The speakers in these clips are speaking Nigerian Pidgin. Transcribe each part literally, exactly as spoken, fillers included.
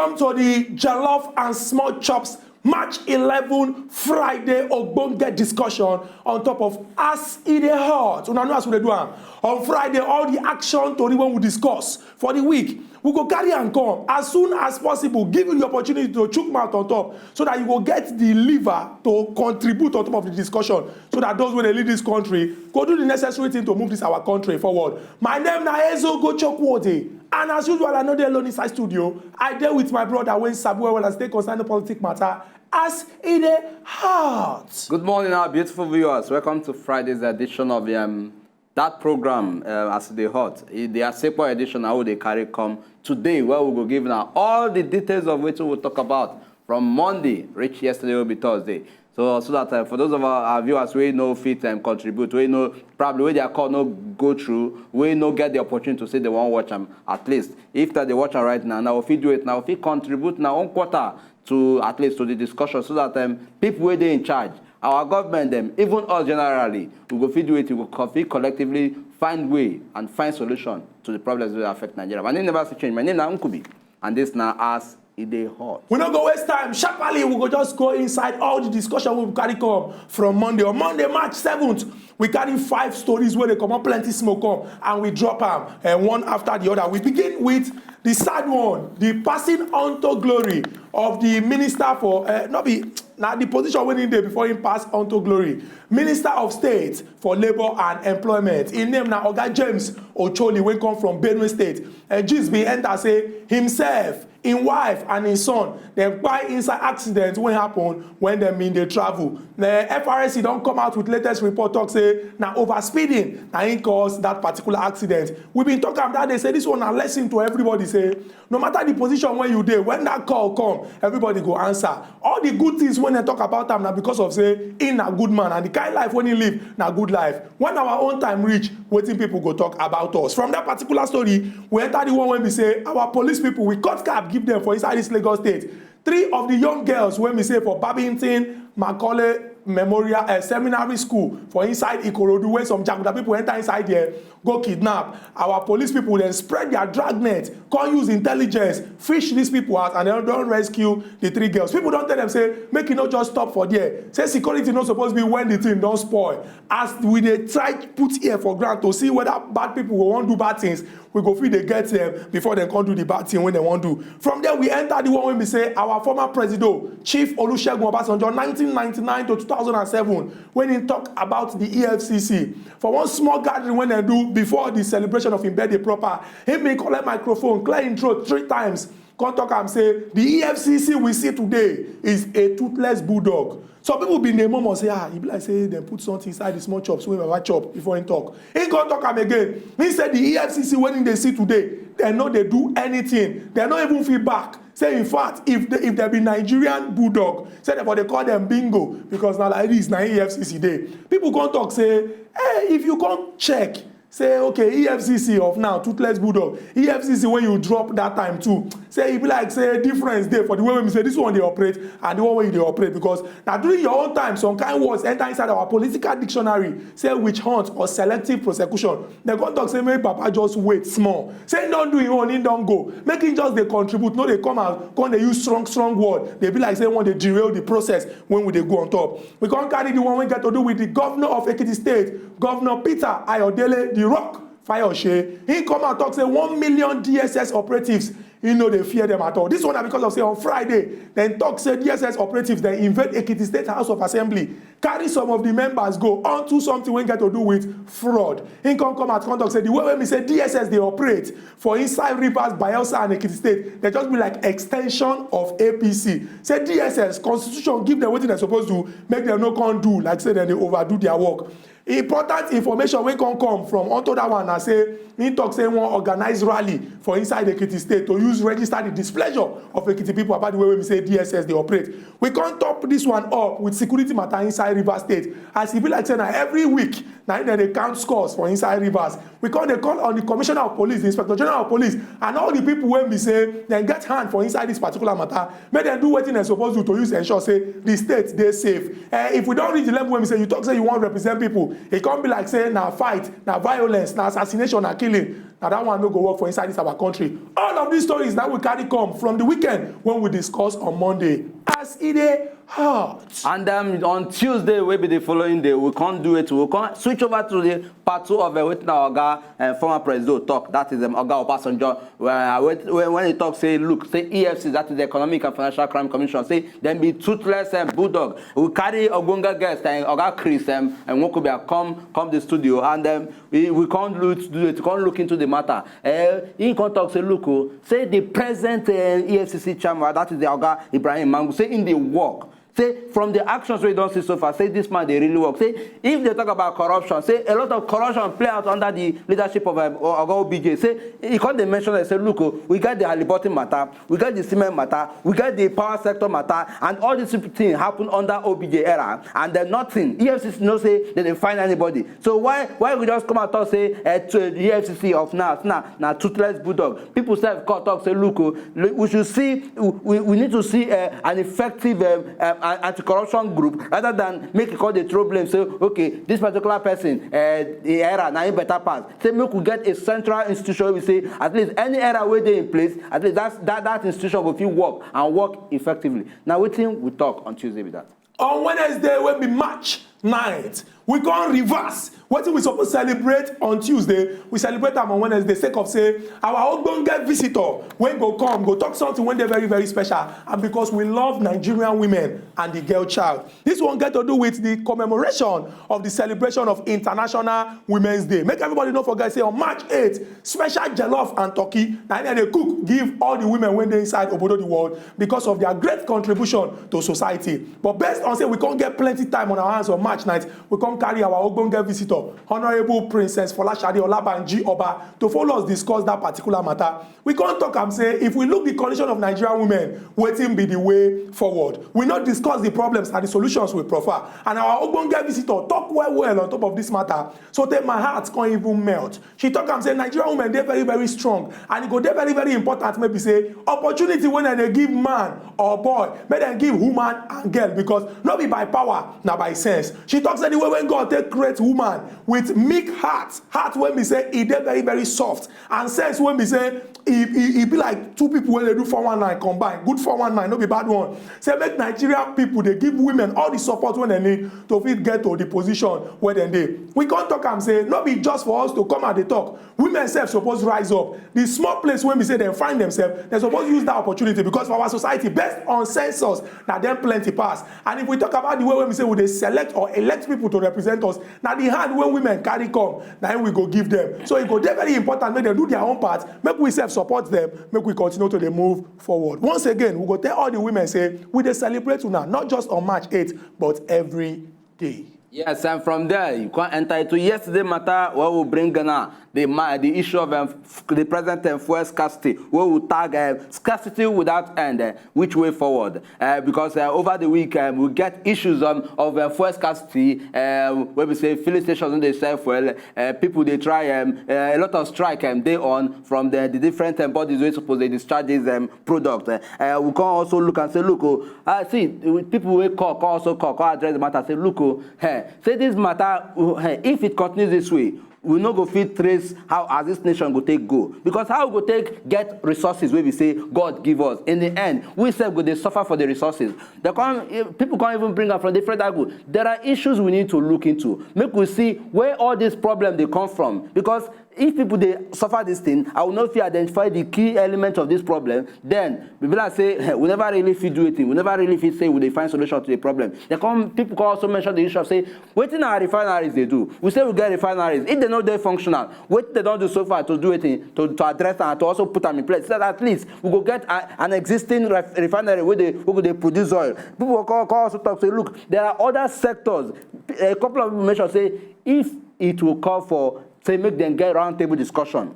Welcome to the Jollof and Small Chops March eleven Friday ogbonge discussion on top of As E Dey Hot. Una know as we dey do am. On Friday, all the action tori wey we discuss for the week, we go carry am come as soon as possible, give you the opportunity to chook mouth on top so that you go get the liver to contribute on top of the discussion so that those wey dey lead this country go do the necessary thing to move this our country forward. My name na Ezeogo Chukwudi, and as usual, I no dey alone inside studio. I dey with my brother wey sabi well well as e take concern the politic matter, As E Dey Hot. Good morning, our beautiful viewers. Welcome to Friday's edition of um, that program, uh, As E Dey Hot. E- The Asepo edition, I will dey carry come today, where we go give now all the details of wetin we talk about from Monday reach yesterday will be Thursday. So, so that uh, for those of our, our viewers wey no fit um, contribute, wey no, probably wey their call no go through, wey no get the opportunity to say they wan watch am, at least if that they watch am right now, now we fit do it, now we fit contribute now one quarter to at least to the discussion, so that um, people wey dey in charge, our government dem, even us generally, we go fit do it, we go co- fit collectively find way and find solution to the problems wey affect Nigeria. My name never still change. My name na Nkubi, and this na As E Dey Hot. We no go waste time. Sharply, we go just go inside all the discussion we carry come from Monday. On Monday, March seventh, we carry five stories wey dey comot plenty smoke come, and we drop am uh, one after the other. We begin with the sad one, the passing unto glory of the minister for, uh, not be, na the position wey he dey before he pass unto glory, Minister of State for Labour and Employment. His name na Oga James Ocholi, wey come from Benue State. Uh, gist bin enter say himself, im wife and im son dem kpai inside accident wey happen when dem bin dey travel. The F R S C don come out with latest report, talk say na overspeeding na im cause that particular accident. We bin talk am that day say this one na lesson to everybody, say no matter the position wey you dey, when that call come, everybody go answer. All the good things wey dem talk about am na because of say he na good man, and the kind life wey he live na good life. When our own time reach, wetin people go talk about us? From that particular story, we enter the one wey be say our police people, we cut cap give them for inside this Lagos State. Three of the young girls wey be say for Babington Macaulay Memorial uh, Seminary School for inside Ikorodu, wey some jaguda people enter inside there, go kidnap. Our police people then spread their dragnet, come use intelligence, fish these people out, and then don rescue the three girls. People don tell them say make e no just stop for there. Say security no suppose be when the thing don spoil. As we dey try put ear for ground to see whether bad people go wan do bad things, we go fit dey get them before dem come do the bad thing wey dem wan do. From there, we enter the one wey be say our former presido, Chief Olusegun Obasanjo, nineteen ninety-nine to two thousand and seven, when he talk about the E F C C for one small gathering wey dem do before the celebration of him birthday proper. He bin collect microphone, clear him throat three times, come talk am say the E F C C we see today is a toothless bulldog. Some people bin dey murmur say, ah, e be like say dem put something inside the small chops wey baba chop before he talk. He come talk am again. He say the E F C C wey he dey see today, dem no dey do anything. Dem no even fit back. Say in fact, if they, if dem be Nigerian bulldog, say dem for dey call them bingo, because na like this na E F C C dey. People come talk say, hey, if you come check, say okay, E F C C of now, toothless bulldog, E F C C wey you drop that time too, say e be like say difference dey for the way wey be say this one dey operate and the one wey you dey operate, because na during your own time some kind words enter inside our political dictionary, say witch hunt or selective prosecution. Dem come talk say make Baba just wait small, say he don do him own, he don go, make he just dey contribute, no dey come out come dey use strong strong word, dey be like say he wan dey derail the process when we dey go on top. We come carry the one wey get to do with the governor of Ekiti State, Governor Peter Ayodele, the Rock Fayose. He come out talk say one million D S S operatives, he no dey fear them at all. This one na because of say on Friday, dem talk say D S S operatives dem invade Ekiti State House of Assembly, carry some of the members go onto something wey get to do with fraud. He come come out come talk say the way wey be say D S S dey operate for inside Rivers, Bayelsa and Ekiti State, dem just be like extension of A P C. Say D S S, constitution give them wetin dem suppose do, make dem no come do like say dem dey overdo their work. Important information wey come come from unto that one na say he talk say he wan organize rally for inside Ekiti State to use register the displeasure of Ekiti people about the way wey be say D S S dey operate. We come top this one up with security matter inside inside Rivers State, as e be like say na every week na im dem dey count scores for inside Rivers. We come dey call on the Commissioner of Police, the Inspector General of Police, and all the people wey be say dem get hand for inside this particular matter, make dem do wetin dem suppose do to use ensure say the state dey safe. Eh, if we don reach the level wey be say you talk say you wan represent people, e come be like say na fight, na violence, na assassination, na killing, na that one no go work for inside this our country. All of these stories na we carry come from the weekend when we discuss on Monday. As e dey hot. And um, on Tuesday, wey be the following day, we can't do it. We can't switch over to the part two of uh, wetin our Oga, uh, former President, talk. That is um, Oga Obasanjo. Where, uh, when, when he talk, say, look, say E F C, that is the Economic and Financial Crime Commission, say dem be toothless um, bulldog. We carry Ogbonge guest and Oga Chris um, and Nwokobia come come the studio, and um, we, we can't look do it, can't look into the matter. Uh, he can't talk, say, look, oh, say the present uh, E F C C chairman, that is the Oga Ibrahim Magu, say in the work. Say from the actions we don't see so far, say this man they really work. Say if they talk about corruption, say a lot of corruption play out under the leadership of um, Oga O B J. Say he come dey mention, say, look, oh, we got the Halliburton matter, we got the cement matter, we got the power sector matter, and all these things happen under O B J era, and then nothing. E F C C no say they didn't find anybody. So why why we just come and talk say uh, to the E F C C of now, now, now toothless bulldog? People self call talk say, look, oh, we should see, we, we need to see uh, an effective um, um, anti-corruption group rather than make e call the throw blame. Say, okay, this particular person, uh, the era na him better pass. Say make we get a central institution. We say at least any era wey dey in place, at least that that, that institution go fit work and work effectively. Na wetin we talk on Tuesday be that. On Wednesday, wey be March ninth, we come reverse wetin we suppose celebrate on Tuesday. We celebrate am on Wednesday sake of say our ogbonge visitor wey go come go talk something wey dey very very special, and because we love Nigerian women and the girl child. This one get to do with the commemoration of the celebration of International Women's Day. Make everybody no forget say on March eighth, special jollof and turkey na im dem dey cook give all the women wey dey inside obodo the world because of their great contribution to society. But based on say we come get plenty time on our hands on March ninth, we come carry our ogbonge visitor, Honourable Princess Folashade Olabanji Oba, to follow us discuss that particular matter. We come talk am say if we look the condition of Nigerian women, wetin be the way forward? We no discuss the problems and the solutions we prefer. And our ogbonge visitor talk well well on top of this matter, so tey my heart come even melt. She talk am say Nigerian women dey very very strong, and e go dey very very important maybe say opportunity wey dem dey give man or boy, make dem give woman and girl, because no be by power, na by sense. She talk say the way wey God take create woman with meek heart, heart wey be say e dey very very soft, and sense wey be say e e e be like two people wey dey do four one nine combine, good four one nine, no be bad one. Say make Nigerian people dey give women all the support wey dem need to fit get to the position wey dem dey. We come talk am say no be just for us to come and dey talk. Women sef suppose rise up. The small place wey be say dem find themselves, dem suppose use that opportunity, because for our society, based on census, na dem plenty pass. And if we talk about the way wey be say we dey select or elect people to represent us, na the hand wey women carry come, na im we go give them. So e go dey very important make dem do their own part, make we sef support them, make we continue to dey move forward. Once again, we go tell all the women say we dey celebrate una, not just on March eighth, but every day. Yes, and from there you can enter into yesterday matter, where we bring now the ma- the issue of um, f- the present um, fuel scarcity, where we tag um, scarcity without end, uh, which way forward? Uh, because uh, over the week um, we get issues um, of uh, fuel scarcity, uh, where we say filling stations when they sell fuel, uh, people they try um, uh, a lot of strike um, they on from the, the different um, bodies wey suppose dey discharge this um, product. Uh, uh, we can also look and say, look, oh, uh, see, with people wey call, call also call, call address the matter, say, look, oh, hey, say this matter, oh, hey, if it continues this way, we no go fit trace how as this nation go take go, because how we go take get resources wey be say God give us? In the end, we sef go dey suffer for the resources. They come, eh, people come even bring am from different angle. There are issues we need to look into, make we see where all this problem dey come from, because if people dey suffer this thing, I will not fit identify the key element of this problem. Then we be like say we never really fit do anything. We never really fit say we dey find solution to the problem. They come, people come also mention the issue of say wetin our refineries dey do. We say we get refineries. If they no dey functional, wetin they don do so far to do anything to, to address and to also put am in place, so that at least we go get a, an existing ref, refinery wey dey wey go dey produce oil. People go come, come also talk say, look, there are other sectors. A couple of people mention say if it will call for say make dem get round table discussion,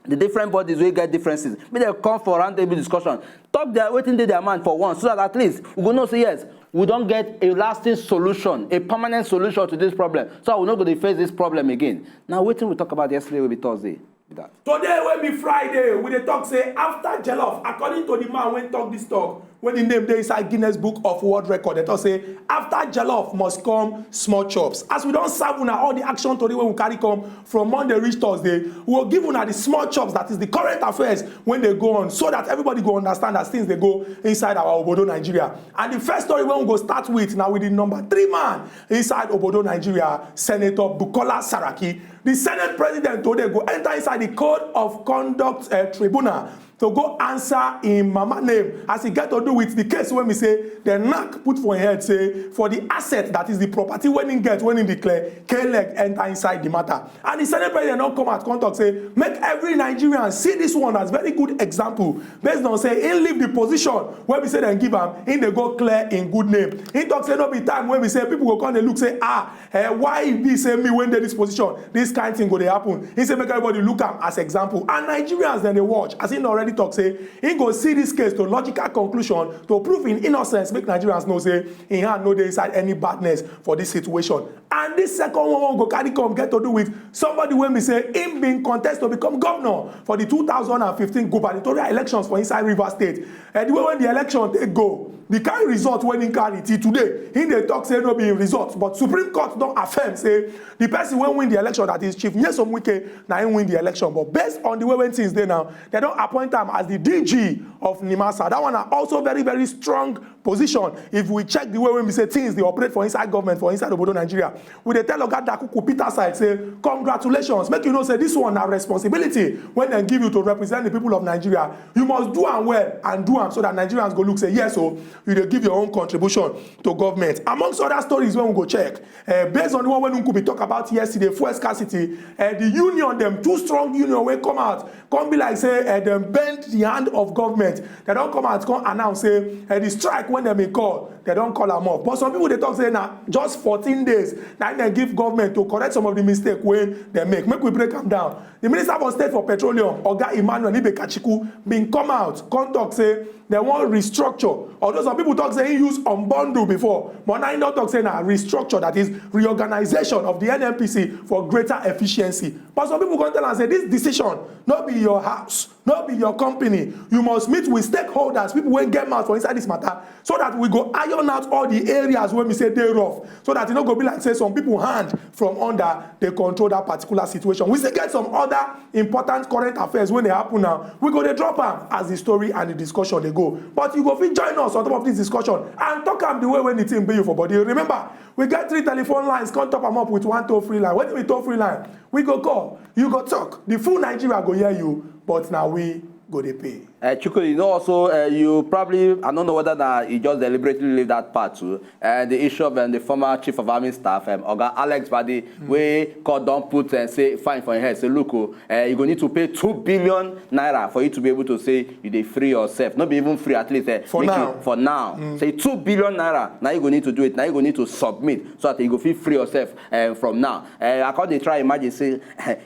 the different bodies wey get differences, make dem come for round table discussion, talk their wetin dey their mind for once, so that at least we go know say yes, We don get a lasting solution, a permanent solution to this problem, so we no go dey face this problem again. Na wetin we talk about yesterday wey be Thursday be that. Today wey be Friday, we dey talk say after jollof, according to the man wey talk this talk, wey the name dey inside Guinness Book of World Record, they talk say after jollof must come small chops. As we don serve una all the action tori wey we carry come from Monday reach Thursday, we go give una the small chops, that is the current affairs wey dey go on, so that everybody go understand as things dey go inside our obodo Nigeria. And the first story wey we go start with na with the number three man inside obodo Nigeria, Senator Bukola Saraki. The Senate president today go enter inside the Code of Conduct uh, Tribunal to go answer in mama name as e get to do with the case wey we say the knack put for im head say for the asset, that is the property wey im get, wey im declare, K-leg enter inside the matter. And the Senate president don come out come talk say make every Nigerian see this one as very good example, based on say im leave the position wey be say dem give am, im dey go clear im good name. Im talk say no be time wey be say people go come dey look say, ah, eh, why e be say me wey dey this position, this kind thing go dey happen. Im say make everybody look am as example, and Nigerians dem dey watch, as im already talk say im go see this case to logical conclusion to prove im innocence, make Nigerians know say im hand no dey inside any badness for this situation. And this second one wey we go carry come get to do with somebody wey be say im bin contest to become governor for the two thousand and fifteen gubernatorial elections for inside Rivers State. And the way wey the election take go, the kind result wey im carry till today, im dey talk say no be im result, but Supreme Court don affirm say the person wey win the election, that is Chief Nyesom Wike, na im win the election. But based on the way wey things dey now, dem don appoint am as the D G of NIMASA. That one na also very, very strong position. If we check the way wey be say things dey operate for inside government for inside obodo Nigeria, we dey tell Oga Dakuku Peter Side say congratulations, make you know say this one na responsibility wey dem give you to represent the people of Nigeria. You must do am well and do am so that Nigerians go look say yes o, you dey give your own contribution to government. Amongst other stories wey we go check, uh, based on the one wey Nkubi talk about yesterday, fuel scarcity, uh, the union dem, two strong union wey come out come be like say uh, dem bend the hand of government. Dem don come out come announce say uh, the strike wey dem bin call, dem don call am off. But some people dey talk say na just fourteen days na im dem give government to correct some of the mistake wey dem make. Make we break am down. The Minister for State for Petroleum, Oga Emmanuel Ibekachiku, bin come out come talk say dem wan restructure. Although some people talk say he use unbundle before, but now he don talk say na restructure, that is reorganization of the N N P C for greater efficiency. But some people come tell am say this decision no be your house, no be your company. You must meet with stakeholders, people wey get mouth for inside this matter, so that we go iron out all the areas wey be say dey rough, so that e no go be like say some people hand from under dey control that particular situation. We still get some other important current affairs wey dey happen now. We go dey drop am as the story and the discussion dey go. But you go fit join us on top of this discussion and talk am the way wey the thing be you for body. Remember, we get three telephone lines, come top am up with one toll free line. Wetin be toll free line? We go call, you go talk. The full Nigeria go hear you, but na we go dey pay. Uh, Chuku, you know also, uh, you probably, I don't know whether na you just deliberately leave that part too. Uh, the issue of um, the former chief of army staff, um, Oga Alex Badi, wey court don put and say fine for him head. Say, look, oh, uh, you go need to pay two billion naira for you to be able to say you dey free yourself. Not be even free, at least uh, For now. For now, say two billion naira. Now you go need to do it. Now you go need to submit so that you go feel free yourself uh, from now. Uh, I can't dey try imagine say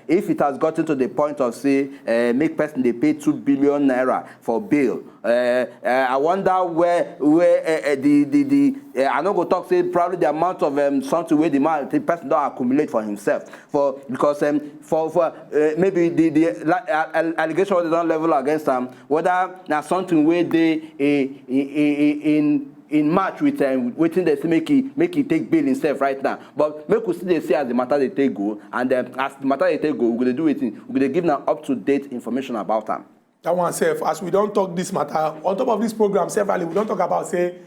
if it has gotten to the point of say uh, make person dey pay two billion naira for bail. Uh, uh, I wonder where where uh, uh, the the the uh, I no go talk say probably the amount of um, something wey the man the person don accumulate for himself for because um, for for uh, maybe the the la- uh, al- allegation wey dem don level against am, whether na something wey dey a, a, a, a, in in match with um, wetin dem say make e make e take bail himself right now. But make we still dey see as the matter dey take go, and um, as the matter dey take go, we go dey do wetin, we go dey give na up to date information about am. That one sef, as we don talk this matter on top of this program severally, we don talk about say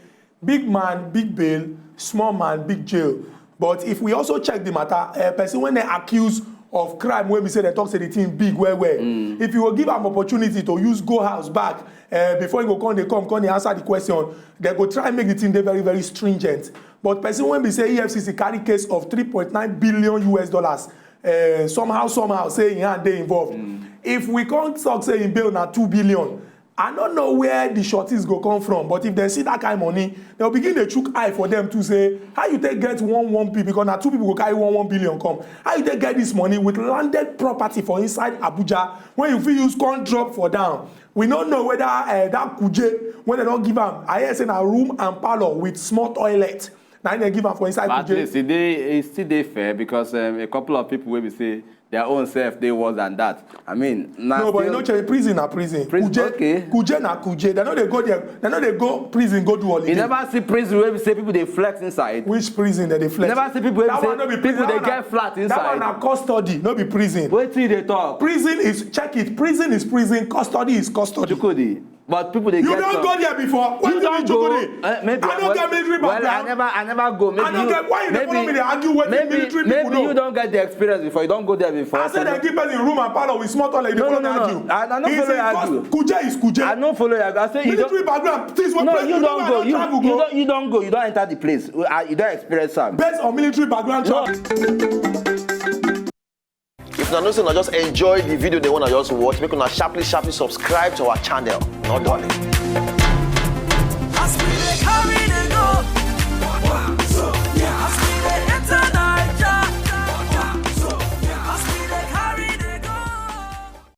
big man, big bail, small man, big jail. But if we also check the matter, uh, person wey dey accuse of crime wey be say dem talk say the thing big well well, if you go give am opportunity to use go house back uh, before he go come dey come come dey answer the question, dem go try make the thing dey very, very stringent. But person wey be say E F C C carry case of three point nine billion U S dollars, uh, somehow somehow say him hand dey involved. If we come talk say him bail na two billion, I no know where the shorties go come from, but if dem see that kind money, dem go begin dey chook eye for dem too, say, "How you take get one one p?" Because na two people go carry one one billion come. "How you take get this money with landed property for inside Abuja when you fit use con drop for down?" We no know whether uh, that kuje wey dem don give am, I hear say na room and parlour with small toilet, na im dem give am for inside. But at kuje least e dey, e still dey fair, because um, a couple of people wey be say their own self dey worse than that. I mean, na no, but you still know, Chevy, prison na prison. Prison, kuje, okay. Kuje na kuje. Dem no dey go there. Dem no dey go prison go do holiday. You never see prison wey be say people dey flex inside? Which prison dem dey flex? You never see people wey be say people dey get flat inside? That one na custody, no be prison. Wetin you dey talk? Prison is, check it. Prison is prison. Custody is custody. Chukwudi, but people dey get some. You don go there before? Wetin be Chukwudi? Eh, maybe I no get military background. Well, I never, I never go. Maybe I no get. Why you dey follow me dey argue wetin military people know? Maybe you don get the experience before. You don go there before. I say dem give person room and parlour with small toilet. You dey follow me argue. No, no, no, no. I no follow you argue. Kuje is kuje. I no follow you argue. I say you don. Military background, things wey. No, you don go. You don go. You don enter the place. Uh, you don experience am. Based on military background. No. If una know say una just enjoy the video, dem wanna just watch, make una sharply, sharply subscribe to our channel. No dulling.